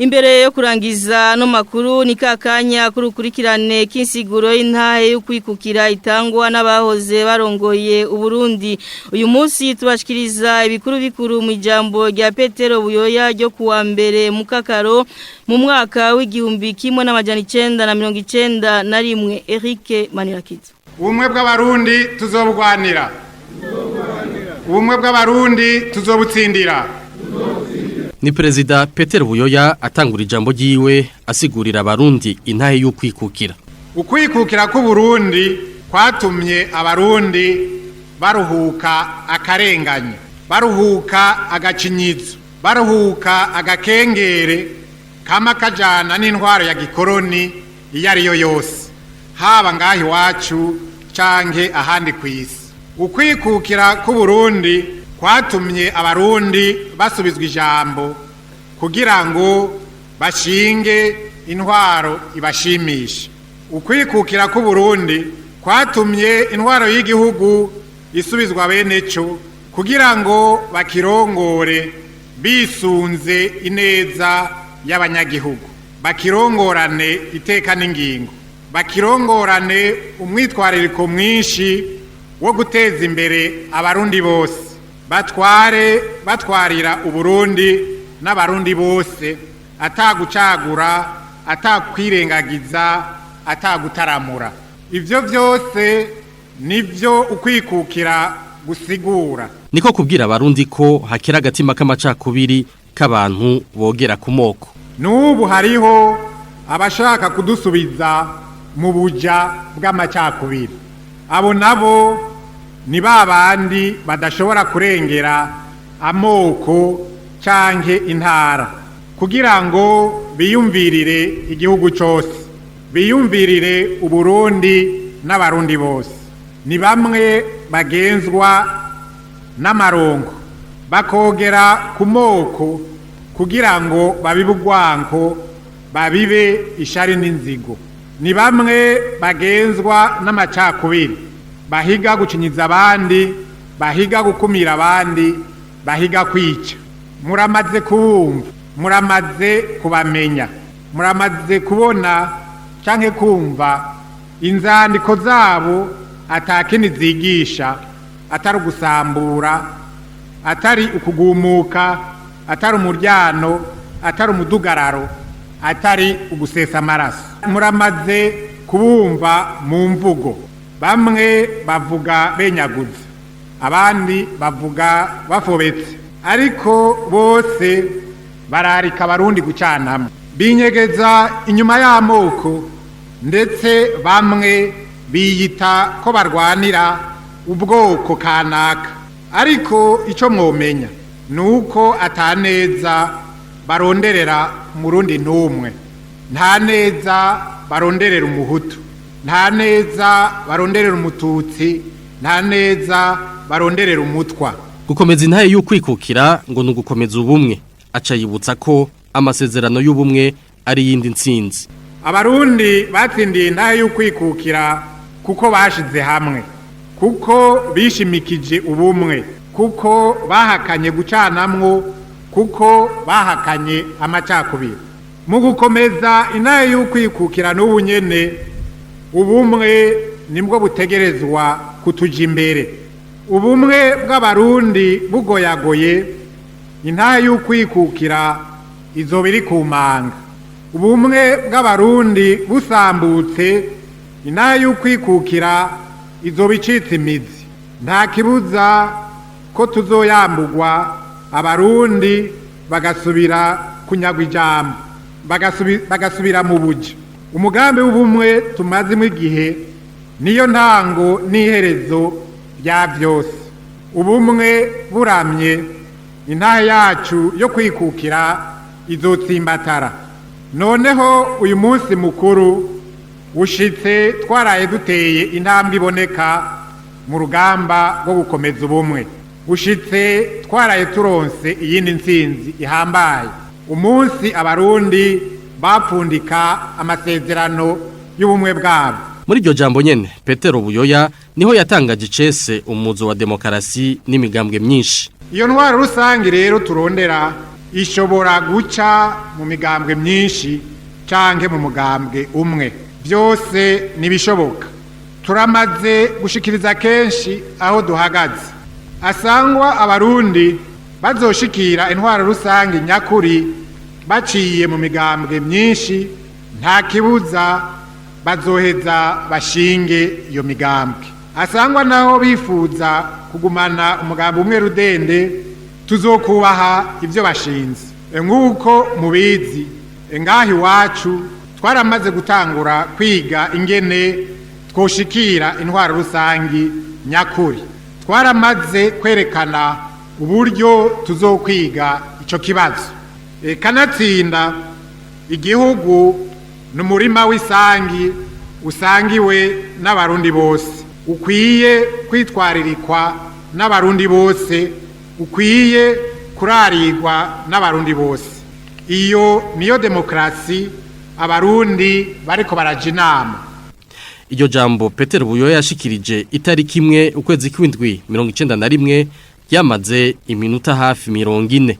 Imbere yo kurangiza no makuru ni kakanya kurukurikirane k'insiguro y'intahe yo kwikukira itangwa n'abahoze barongoye Uburundi. Uyu munsi tubashikiriza ibikuru bikuru mu ijambo rya Petero Buyoya ryo kuwa mbere mu Kakaro mu mwaka w'1991 Eric Manirakiza. Ubumwe bw'abarundi tuzobugwanira. Ubumwe bw'abarundi tuzobutsindira. Ni Perezida Peter Buyoya atangura ijambo ryiwe asigurira abarundi intahe y'ukwikukira. Ukwikukira k'Uburundi kwatumye abarundi baruhuka akarenganyo, baruhuka agacinyizo, baruhuka agakengere kama kajana n'intwaro ya gikoroni iyo ariyo yose, haba ngaha iwacu canke ahandi kw'isi. Ukwikukira k'Uburundi kwatumye abarundi basubizwa ijambo kugira ngo bashinge intwaro ibashimishe. Ukwikukira k'Uburundi kwatumye intwaro y'igihugu isubizwa bene cyo kugira ngo bakirongore bisunze ineza y'abanyagihugu, bakirongorane iteka n'ingingo, bakirongorane umwitwarariko mwinshi wo guteza imbere abarundi bose, batware batwarira Uburundi n'abarundi bose atagucagura, atakwirengagiza, atagutaramura. Ivyo vyose nivyo ukwikukira gusigura. Niko kubwira abarundi ko hakira agatima k'amacakubiri k'abantu bogera ku moko. N'ubu hariho abashaka kudusubiza mu buja bw'amacakubiri. Abo nabo ni ba bandi badashobora kurengera amoko canke intara kugira ngo biyumvirire igihugu cose, biyumvirire Uburundi n'abarundi bose. Ni bamwe bagenzwa n'amarongo bakogera ku moko kugira ngo babibe urwanko, babibe ishari n'inzigo. Ni bamwe bagenzwa n'amacakubiri, bahiga gucinyiza abandi, bahiga gukumira abandi, bahiga kwica. Muramaze kubumva, muramaze kubamenya, muramaze kubona canke kumva inzandiko zabo atakindi zigisha atari ugusambura, atari ukugumuka, atari umuryano, atari umudugararo, atari ugusesa amaraso. Muramaze kubumva mu mvugo, bamwe bavuga benyaguza, abandi bavuga bafobetse, ariko bose bararika abarundi gucanamwe, binyegeza inyuma y'amoko, ndetse bamwe biyita ko barwanira ubwoko kanaka. Ariko icyo mwomenya ni uko ataneza baronderera umurundi n'umwe, nta neza baronderera umuhutu, nta neza baronderera umututsi, nta neza baronderera umutwa. Gukomeza intahe y'ukwikukira ngo ni ugukomeza ubumwe. Aca yibutsa ko amasezerano y'ubumwe ari yindi ntsinzi. Abarundi batsindiye intahe y'ukwikukira kuko bashize hamwe, kuko bishimikije ubumwe, kuko bahakanye gucanamwo, kuko bahakanye amacakubiri. Mu gukomeza intahe y'ukwikukira n'ubu nyene, ubumwe nibwo butegerezwa kutuja imbere. Ubumwe bw'abarundi bugoyagoye, intahe y'ukwikukira izoba iri ku manga. Ubumwe bw'abarundi busambutse, intahe y'ukwikukira izoba icitse imizi. Nta kibuza ko tuzoyambugwa, abarundi bagasubira kunyagwa ijambo, bagasubira mu buja. Umugambi w'ubumwe tumazemo igihe niyo ntango n'iherezo rya byose. Ubumwe buramye, intahe yacu yo kwikukira izotsimbatara. Noneho uyu munsi mukuru ushitse twaraye duteye intambwe iboneka mu rugamba rwo gukomeza ubumwe. Ushitse twaraye turonse iyindi ntsinzi ihambaye, umunsi abarundi bapfundika amasezerano y'ubumwe bwabo. Muri iryo jambo nyene Petero Buyoya niho yatangaje icese umuzo wa demokarasi n'imigambwe myinshi. Iyo ntwaro rusange rero turondera Ishobora guca mu migambwe myinshi canke mu mugambwe umwe, byose ntibishoboka. Turamaze gushikiriza kenshi aho duhagaze. Asangwa Abarundi bazoshikira intwaro rusange nyakuri baciye mu migambwe myinshi, nta kibuza, bazoheza bashinge iyo migambwe. Asangwa naho bifuza kugumana umugambi umwe rudende, tuzokubaha ibyo bashinze. Nk'uko mubizi, ngaha iwacu twaramaze gutangura kwiga ingene twoshikira intwaro rusangi nyakuri. Twaramaze kwerekana uburyo tuzokwiga icyo kibazo. Kanatsinda igihugu ni umurima w'isangi usangiwe n'Abarundi bose, ukwiye kwitwaririkwa n'Abarundi bose, ukwiye kurarirwa n'Abarundi bose. Iyo niyo demokarasi Abarundi bariko baraja inama. Iryo jambo Peter Buyoya yashikirije itariki 1 ukwezi kw'indwi 91 ryamaze iminota hafi 40.